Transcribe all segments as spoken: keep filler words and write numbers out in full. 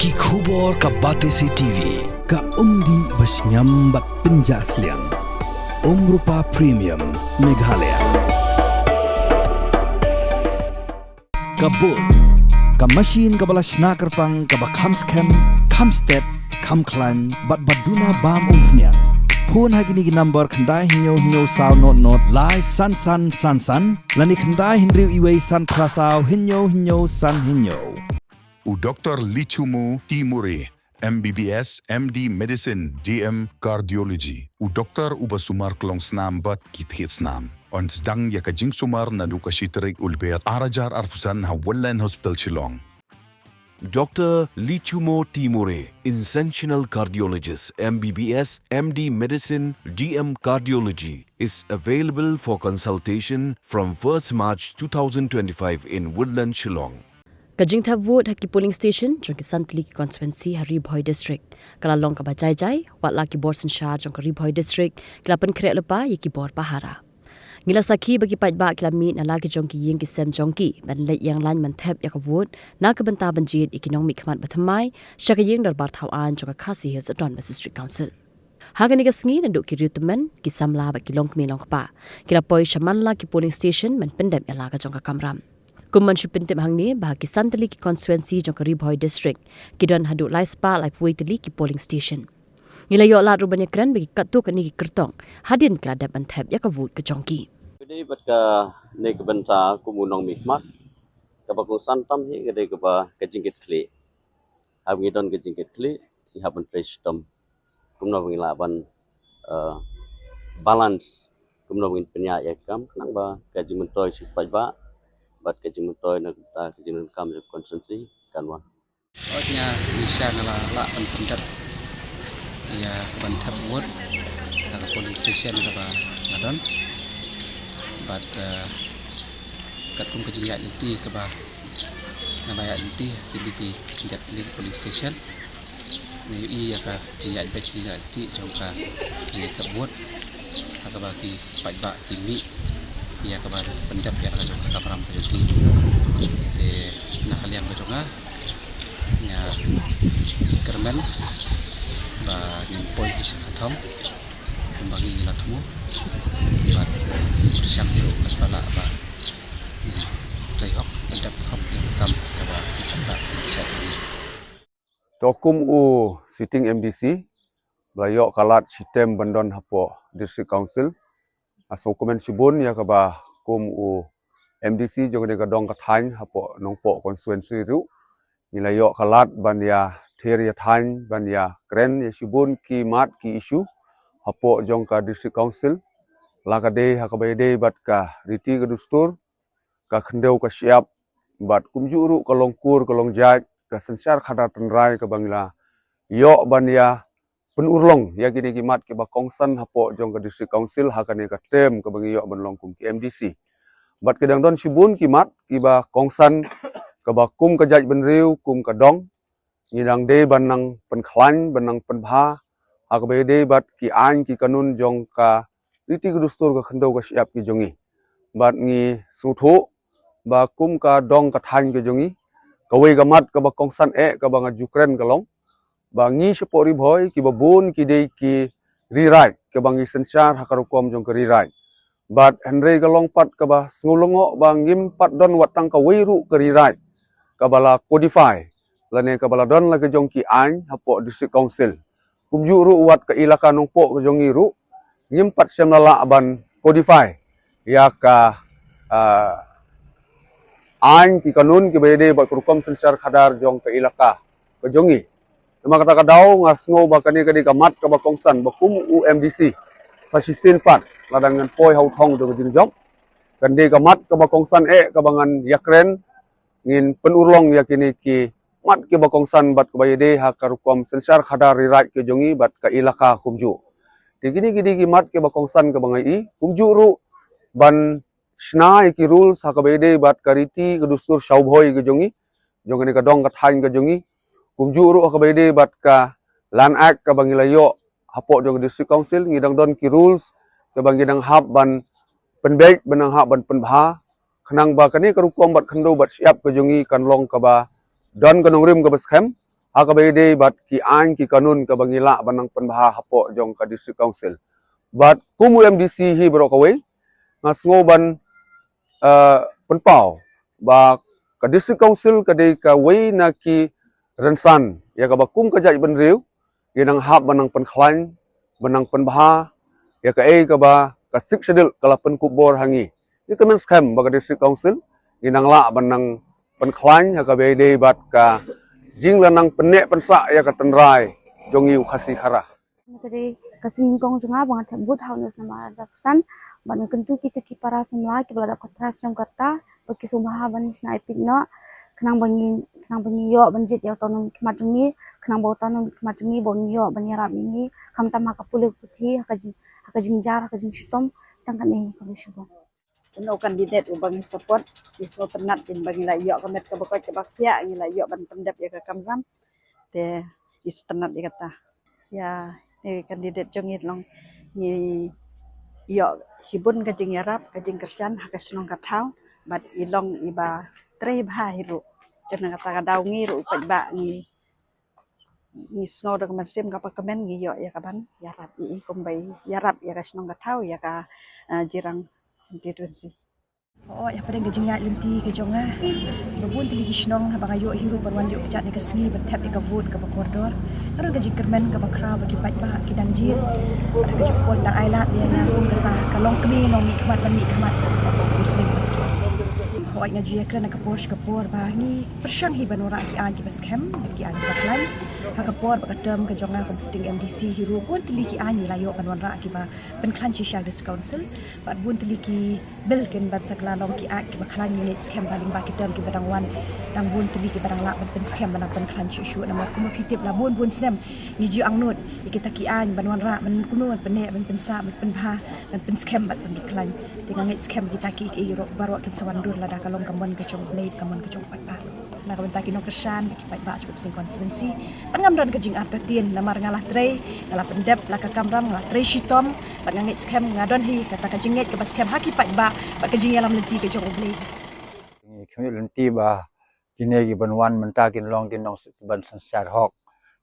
Ki khubor ka Batesi T V, ka umdih ba shngiam bad pynjah sliang. Umrupa Premium, Meghalaya. Ka bun, ka machine kaba la shna kyrpang kaba kham skhem, kham stet, kham khlaiñ, bad ba duna bam umphniang. Phone ha kine ki number khyndai hynñiew hynñiew saw not not lai san san san san, lane khyndai hynriew iwei san phra saw hynñiew hynñiew san hynñiew. U Doktor Lichumo Timure, M B B S, M D Medicine, D M Cardiology. U doktor uba sumar klong snam bad ki thied snam. Yn sdang ïa ka jingsumar naduh ka shi tarik u Lber ar hajar arphew san ha Woodland Hospital Shillong. Doctor Lichumo Timure, Interventional Cardiologist, M B B S, M D Medicine, D M Cardiology, is available for consultation from first March two thousand twenty-five in Woodland, Shillong. Ka jingthep vote ha ki polling station jong ki san tylli ki constituency ha Ri Bhoi District ka la long kaba jai jai, wat la ki bor synshar jong ka Ri Bhoi District ki la pynkhreh lypa ïa ki bor pahara. Ngi la sakhi ba ki paidbah ki la mih na la ki jong ki ïing ki sem jong ki ban leit ïeng lain ban thep ïa ka vote na ka bynta ban jied ïa ki nongmihkhmat ba thymmai sha ka ïing dorbar thaw aiñ jong ka Khasi Hills Autonomous District Council. Ha kane ka sngi naduh ki riewtymmen, ki samla bad ki longkmie longkpa ki la poi sha man la ki polling station ban pyndep ïa la ka jong ka kamram. Kum ban shu pyntip hangne ba ha ki san tylli ki constituency jong ka Ri Bhoi District ki don haduh lai spah laiphew tylli ki polling station. Ngi la ïoh lad ruh ban ïakren bad ki katto katne ki kyrtong hadien ki la dep ban thep ïa ka vote ka jong ki. Ka dei bad kane ka bynta kum u nongmihkhmat, kaba kongsan tam hi ka dei kaba ka jingkitkhlieh. Haba ngi don ka jingkitkhlieh, ngi hap ban trei shitom kumno ba ngin lah ban, eh, balance, kumno ba ngin pynïaid ïa ka kam khnang ba ka jingmyntoi sha ki paidbah bad ka jingmyntoi na ka bynta ka jingdonkam jong ka constituency kan wan. Ot nia, Nisha, nga la lah ban pyndep ïa ka ban thep vote ha ka polling station kaba nga don. Bad, eh, katkum ka jingïaid lynti kaba nga la ïaid lynti ha kine ki khyndiat tylli ki polling station, nga ïohi ïa ka jingïaid beit jingïaid lynti jong ka jingthep vote ha kaba ki paidbah ki mih ïa kaba pyndep ïa la ka jong ka kamram ka jong ki. Te na ka liang ka jong nga, nga kyrmen ba ngin poi hi sha ka thong kumba ngi la thmu bad pyrshang hi ruh katba lah ba ngin trei hok, pyndep hok ïa ka kam kaba ki paidbah ki shait ïa ngi. To kum u sitting M D C ba la ïoh ka lad shitom ban don hapoh District Council, nga sngewkmen shibun ïa kaba kum u M D C jong kane ka dong ka thaiñ hapoh Nongpoh constituency ruh ngi la ïoh ka lad ban ïa thir ïa thaiñ, ban ïa kren ïa shibun ki mat ki issue hapoh jong ka District Council, la ka dei ha kaba ïadei bad ka riti ka dustur, ka khyndew ka shyiap, bad kumjuh ruh ka long kur ka long jait, ka synshar khadar tynrai kaba ngi la ïoh ban ïa pynurlong ïa kine ki mat kiba kongsan hapoh jong ka District Council ha kane ka term kaba ngi ïoh ban long kum ki M D C. Bad ki dang don shibun ki mat kiba kongsan kaba kum ka jaitbynriew, kum ka dong, ngi dang dei ban nang pynkhlaiñ, ban nang pynbha ha kaba ïadei bad ki aiñ ki kanun jong ka riti ka dustur, ka khyndew ka shyiap ki jong ngi. Bad ngi sngewthuh ba kum ka dong ka thaiñ ka jong ngi, kawei ka mat kaba kongsan eh kaba nga ju kren ka long ba ngi shapoh Ri Bhoi kiba bun ki dei ki rewrite kaba ngi synshar ha ka rukom jong ka rewrite. Bad hynrei ka long pat kaba sngewlyngngoh ba ngim pat don wat tang kawei ruh ka rewrite kaba la codify lane kaba la don la ka jong ki aiñ hapoh District Council. Kumjuh ruh wat ka ilaka Nongpoh ka jong ngi ruh ngim pat shym la lah ban codify ïa ka, ah, aiñ ki kanun kiba ïadei bad ka rukom synshar khadar jong ka ilaka ka jong ngi. Namar kata ka daw nga sngew ba kane ka dei ka mat kaba kongsan ba kum u M D C sa shisien pat lada ngan poi ha u thong jong ka jingjop, kan dei ka mat kaba kongsan eh kaba ngan ïakren, ngin pynurlong ïa kine ki mat kiba kongsan bad kaba ïadei ha ka rukom synshar khadar rewrite ka jong ngi bad ka ilaka kumjuh. Te kine ki dei ki mat kiba kongsan kaba nga ïohi, kumjuh ruh ban shna ïa ki rules ha kaba ïadei bad ka riti ka dustur shaw Bhoi ka jong ngi, jong kane ka dong ka thaiñ ka jong ngi. Kumjuh ruh ha kaba ïadei bad ka Land Act kaba ngi la ïoh hapoh jong ka District Council, ngi dang don ki rules kaba ngi dang hap ban pynbeit, ban dang hap ban pynbha khnang ba kane ka rukom bad khyndew bad shyiap ka jong ngi kan long kaba don ka nongrim kaba skhem. ha kaba ïadei bad ki aiñ ki kanun kaba ngi lah ban nang pynbha hapoh jong ka District Council. Bad kum u M D C hi baroh kawei, nga sngew ban uh, pynpaw ba ka District Council ka dei kawei na ki rynsan ïa kaba kum ka jaitbynriew ngi nang hap ban nang pynkhlaiñ, ban nang pynbha ïa kaei kaba ka Sixth Schedule ka la pynkup bor ha ngi. Ngi kyrmen skhem ba ka District Council ngi nang lah ban nang pynkhlaiñ ha kaba ïadei bad ka jinglanang pynneh pynsah ïa ka tynrai jong ngi u Khasi Khara. Ka dei ka sngewthuh jong nga ba nga thep vote ha u Nus namar da phew san, bad nga kyntu kito ki para samla kiba la dap ka trai snem ka rta ba ki sngewbha ban shna ïa peit noh, khnang ba ngi, khnang ba ngi ïoh ban jied ïa uta u nongmihkhmat jong ngi, khnang ba uta u nongmihkhmat jong ngi ba un ïoh ban ïarap ïa ngi khamtam ha ka pule puthi, ha ka jing, ha ka jingjar, ha ka jingshitom. Tang kane, khublei shibun. Uno u candidate uba ngi support, ngi sngewtynnat ba ngi la ïoh ka met kaba koit kaba khiah, ngi la ïoh ban pyndep ïa ka kamram. Te ngi sngewtynnat ïa kata. Ïa, ne candidate jong ngi long, ngi ïoh shibun ka jingïarap, ka jingkyrshan ha ka shnong ka thaw, bad i long iba trei bha hi ruh. Te na kata ka daw ngi ruh u paidbah ngi, ngi sngew da ka mynsiem kaba kmen, ngi ïoh ïa kaban ïarap ïa i kumba i ïarap ïa ka shnong ka thaw, ïa ka, eh, Jirang constituency. Oh, ïa pdeng ka jingïaid lynti ka jong nga, ba bun tylli ki shnong haba nga ïoh hi ruh ban wan ïoh kjat ne ka sngi ban thep ïa ka vote kaba kordor. Nga don ka jingkyrmen kaba khraw ba ki paidbah ki dang jied. Bad ka jingpoi dang ailad ïa nga kum kata ka longkmie nongmihkhmat ban mihkhmat ha Umsning constituency. Hooid, nga ju ïakren ha ka por sha ka por ba ngi pyrshang hi ban wanrah ki aiñ kiba skhem bad ki aiñ kiba khlaiñ. Ha ka por bad ka term ka jong nga kum sitting M D C hi ruh, bun tylli ki aiñ ngi la ïoh ban wanrah kiba pynkhlaiñ shisha District Council, bad bun tylli ki bill kin ban sa kylla long ki aiñ kiba khlaiñ. Ngi ngeit skhem ba lyngba ki term kiba dang wan, dang bun tylli kiba dang lah ban pynskhem ban dang pynkhlaiñ shuh shuh. Namar kumba phi tip, la bun bun snem ngi ju angnud ïa kita ki aiñ ban wanrah, ban kumno ban pynneh, ban pynsah, ban pynbha, ban pynskhem bad ban pynkhlaiñ. Te nga ngeit skhem kita kiei kiei ruh baroh kin sa wan dur lada ka long ka mon ka jong U Blei, ka mon ka jong u paidbah. Na ka bynta ki nongkyrshan, ki paidbah jong Umsning constituency, bad ngam don ka jingartatien namar nga la trei, nga la pyndep la ka kamram, nga la trei shitom, bad nga ngeit skhem, nga don hi kata ka jingngeit kaba skhem ha ki paidbah bad ka jingïalam lynti ka jong U Blei. Ngi khmih lynti ba kine kiban wan mynta kin long ki nongsynshar hok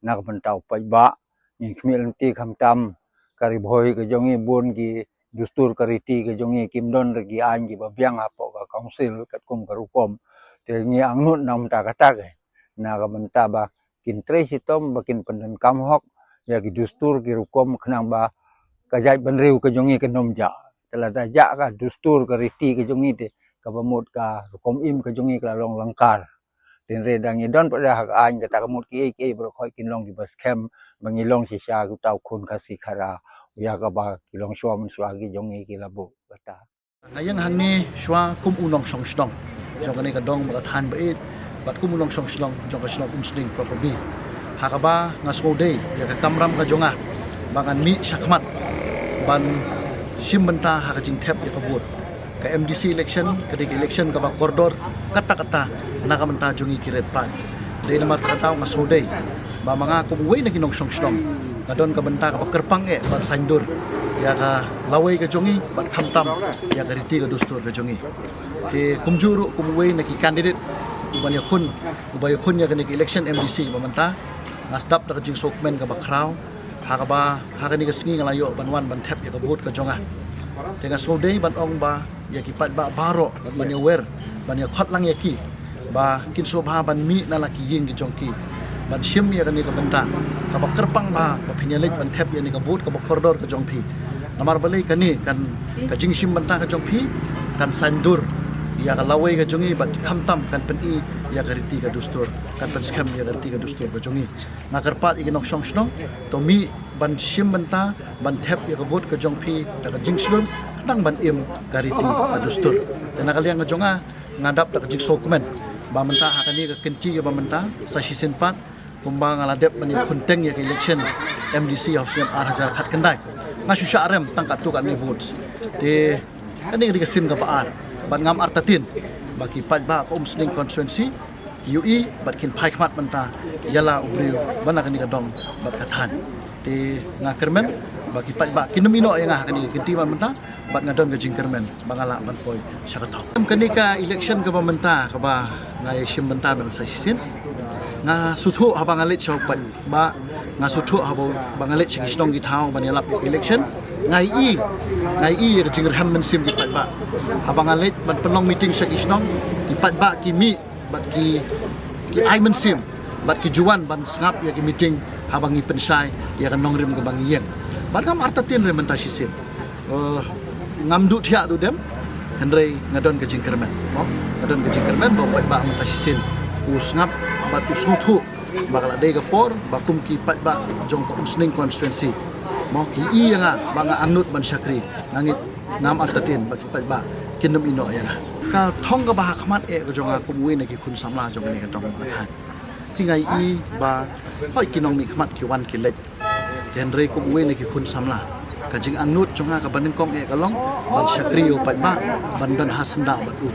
na ka bynta u paidbah. Ngi khmih lynti khamtam ka Ri Bhoi ka jong ngi, bun ki dustur ka riti ka jong ngi, kim don re ki aiñ kiba biang hapoh ka council katkum ka rukom. Te ngi angnud na ka bynta kata, ke na ka bynta ba kin trei shitom, ba kin pyndonkam hok ïa ki dustur ki rukom, khnang ba ka jaitbynriew ka jong ngi kan ym jah. Te lada jah ka dustur ka riti ka jong ngi, te kaba mut ka rukom im ka jong ngi ka la long lyngkar. Hynrei da ngi don pat ha ka aiñ kata, ka mut kiei kiei baroh khoit kin long kiba skhem, ba ngi long shisha uta u khun Khasi Khara, ïa kaba ki longshuwa mynshuwa ki jong ngi ki la buh kata. Nga ïeng hangne shuwa kum u nongshong shnong jong kane ka dong bad ka thaiñ ba ïeit, bad kum u nongshong shnong jong ka shnong Umsning proper B, ha kaba nga sngewdei ïa ka kamram ka jong nga ba ngan mih shakhmat ban shim bynta ha ka jingthep ïa ka vote. Ka M D C election ka dei ka election kaba kordor katta katta na ka bynta jong ngi ki riewpaid. Dei namar kata nga sngewdei ba ma nga kum uwei na ki nongshong shnong, nga don ka bynta kaba kyrpang eh ban saiñdur ïa ka lawei ka jong ngi bad khamtam ïa ka riti ka dustur ka jong ngi. Te kumjuh ruh kum uwei na ki candidate uban ïakhun, uba ïakhun ïa kane ka election M D C ba mynta, nga sdang da ka jingsngewkmen kaba khraw ha kaba ha kane ka sngi nga la ïoh ban wan ban thep ïa ka vote ka jong nga. Te nga sngewdei ban ong ba ïa ki paidbah baroh ban ïawer, ban ïakhot lang ïa ki ba kin sngewbha ban mih na la ki ïing ki jong ki ban shim ïa kane ka bynta kaba kyrpang bha ba phin ïaleit ban thep ïa kane ka vote kaba kordor ka jong phi. Namar balei? Kane kan, ka jingshim bynta ka jong phi kan saiñdur ïa ka lawei ka jong ngi bad khamtam kan pyni ïa ka riti ka dustur, kan pynskhem ïa ka riti ka dustur ka jong ngi. Nga kyrpad ïa ki nongshong shnong, to mih ban shim bynta ban thep ïa ka vote ka jong phi da ka jingshlur, khnang ban im ka riti ka dustur. Te na ka liang ka jong nga, nga dap da ka jingsngewkmen ba mynta ha kane ka kynti kaba mynta, sa shisien pat, kumba nga la dep ban ïakhun teng ïa ka election M D C ha u snem ar hajar khatkhyndai, nga shu shah rem tang katto katne votes. Te kane ka dei ka sien kaba ar bad ngam artatien ba ki paidbah ka Umsning constituency ki ïohi bad kin phai khmat mynta ïa la u briew ba na kane ka dong bad ka thaiñ. Te nga kyrmen ba ki paidbah kin ym ïehnoh ïa nga ha kane ka kynti ba mynta, bad nga don ka jingkyrmen ba nga lah ban poi sha ka thong. Em, kane ka election kaba mynta kaba nga ïashim bynta ba nga sa shisien, Nga sngewthuh haba nga leit sha u paidbah, nga sngewthuh haba nga leit sha ki shnong ki thaw ban ïalap ïa ka election. Nga ïohi, nga ïohi ïa ka jingrhem mynsiem ki paidbah. Haba nga leit ban pynlong meeting sha ki shnong, ki paidbah ki mih bad ki, ki ai mynsiem bad ki ju wan ban sngap ïa ki meeting haba ngi pynshai ïa ka nongrim kaba ngi ïeng. Bad ngam artatien re mynta shisien. Eh, ngam duh thiah duh dem, hynrei nga don ka jingkyrmen. Mo, nga don ka jingkyrmen ba u paidbah mynta shisien u sngap bad u sngewthuh ba ka la dei ka por ba kum ki paidbah jong ka Umsning constituency, mo, ki ïohi ïa nga ba nga angnud ban shakri. Nga ngeit, ngam artatien ba ki paidbah kin ym ïehnoh ïa nga. Ka thong kaba ha khmat eh ka jong nga kum uwei na ki khun samla jong kane ka dong ba nga thait, hi nga ïohi ba hooid ki nongmihkhmat ki wan ki leit. Hynrei kum uwei na ki khun samla, ka jingangnud jong nga kaba nyngkong eh ka long ban shakri ïa u paidbah, ban don ha syndah bad u.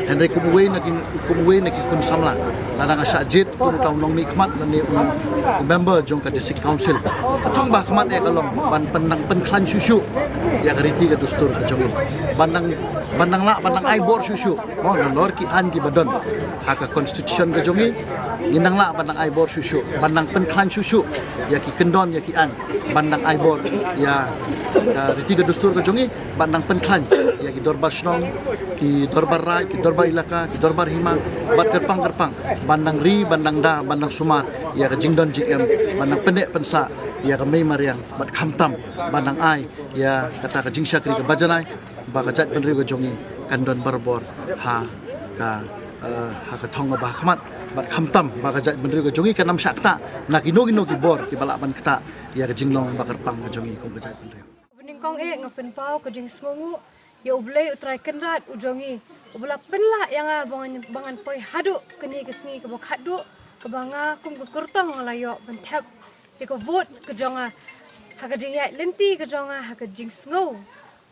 Hynrei kum uwei na ki, kum uwei na ki khun samla, lada nga shah jied kum uta u nongmihkhmat lane u, u member jong ka District Council, ka thong ba ha khmat eh ka long ban pynnang pynkhlaiñ shuh shuh ïa ka riti ka dustur ka jong ngi. Ban nang, ban nang lah ban nang ai bor shuh shuh, mo, nalor ki aiñ kiba don ha ka constitution ka jong ngi. Ngin nang lah ban nang ai bor shuh shuh, ban nang pynkhlaiñ shuh shuh ïa ki kyndon ïa ki aiñ, ban nang ai bor ïa ka riti ka dustur ka jong ngi, ban nang pynkhlaiñ ïa ki dorbar shnong, ki dorbar raid, ki dorbar elaka, ki dorbar hima, bad kyrpang kyrpang, ban nang ri, ban nang da, ban nang sumar ïa ka jingdon jingem, ban nang pynneh pynsah ïa ka mei mariang, bad khamtam ban nang ai ïa kata ka jingshakri kaba janai ba ka jaitbynriew ka jong ngi kan don barabor ha ka, eh, ha ka thong kaba ha khmat, bad khamtam ba ka jaitbynriew ka jong ngi kan ym shah ktah na kino kino ki bor kiba lah ban ktah ïa ka jinglong ba kyrpang ka jong ngi kum ka jaitbynriew. Kaba nyngkong eh nga pynpaw ka jingsngewnguh ïa U Blei U Trai Kynrad u jong ngi, uba la pynlah ïa nga ba ngan, ba ngan poi haduh kane ka sngi kaba khatduh, kaba nga kum ka kyrtong nga la ïoh ban thep ïa ka vote ka jong nga ha ka jingïaid lynti ka jong nga ha ka jingsngew.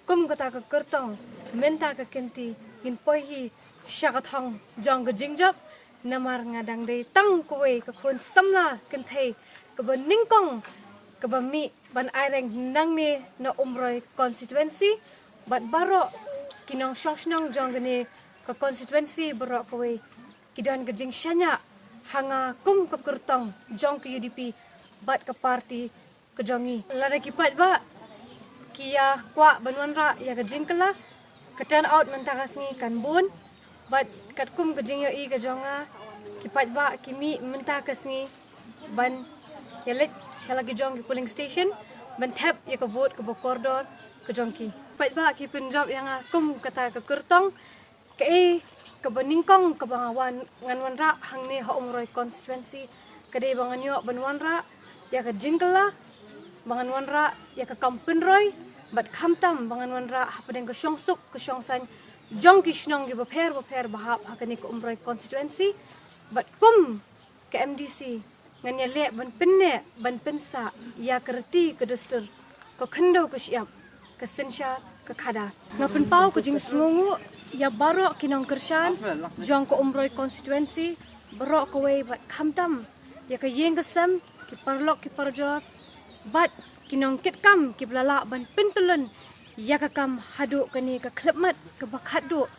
Kum kata ka kyrtong, mynta ka kynti ngin poi hi sha ka thong jong ka jingjop, namar nga dang dei tang kawei ka khun samla kynthei kaba nyngkong kaba mih ban aireng nangne na Umroi constituency, bad baroh ki nongshong shnong jong kane ka constituency baroh kawei ki don ka jingshaniah ha nga kum ka kyrtong jong ka U D P bad ka party ka jong ngi. Lada ki paidbah ki ïa kwah ban wanrah ïa ka jingkylla, ka turnout mynta ka sngi kan bun, bad katkum ka jingïohi ka jong nga, ki paidbah ki mih mynta ka sngi ban ïa leit sha la ki jong ki polling station ban thep ïa ka vote kaba kordor ka jong ki. Paidbah ki pynjop ïa nga kum kata ka kyrtong, kaei kaba nyngkong kaba nga wan, ngan wanrah hangne ha Umroi constituency ka dei ba ngan ïoh ban wanrah ïa ka jingkylla, ba ngan wanrah ïa ka kam pynroi, bad khamtam ba ngan wanrah hapdeng ka shongsuk ka shongsaiñ jong ki shnong kiba pher bapher ba hap ha kane ka Umroi constituency. Bad kum ka M D C, ngan ïaleh ban pynneh ban pynsah ïa ka riti ka dustur, ka khyndew ka shyiap, ka synshar ka khadar. Nga pynpaw ka jingsngewnguh ïa baroh ki nongkyrshan jong ka Umroi constituency baroh kawei, bad khamtam ïa ka ïing ka sem, ki paralok ki parajor, bad ki nongkitkam kiba la lah ban pyntyllun ïa ka kam haduh kane ka khyllipmat kaba khatduh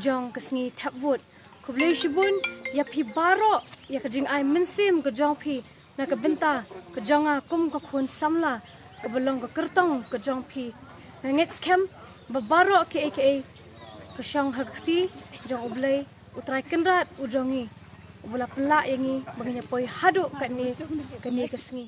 jong ka sngi thep vote. Khublei shibun ïa phi baroh ïa ka jingai mynsiem ka jong phi na ka bynta ka jong nga kum ka khun samla kaba long ka kyrtong ka jong phi. Nga ngeit skhem ba baroh kiei kiei ka shong ha ka kti jong U Blei U Trai Kynrad u jong ngi, uba la pynlah ïa ngi ba ngin ïa poi haduh katne kane ka sngi.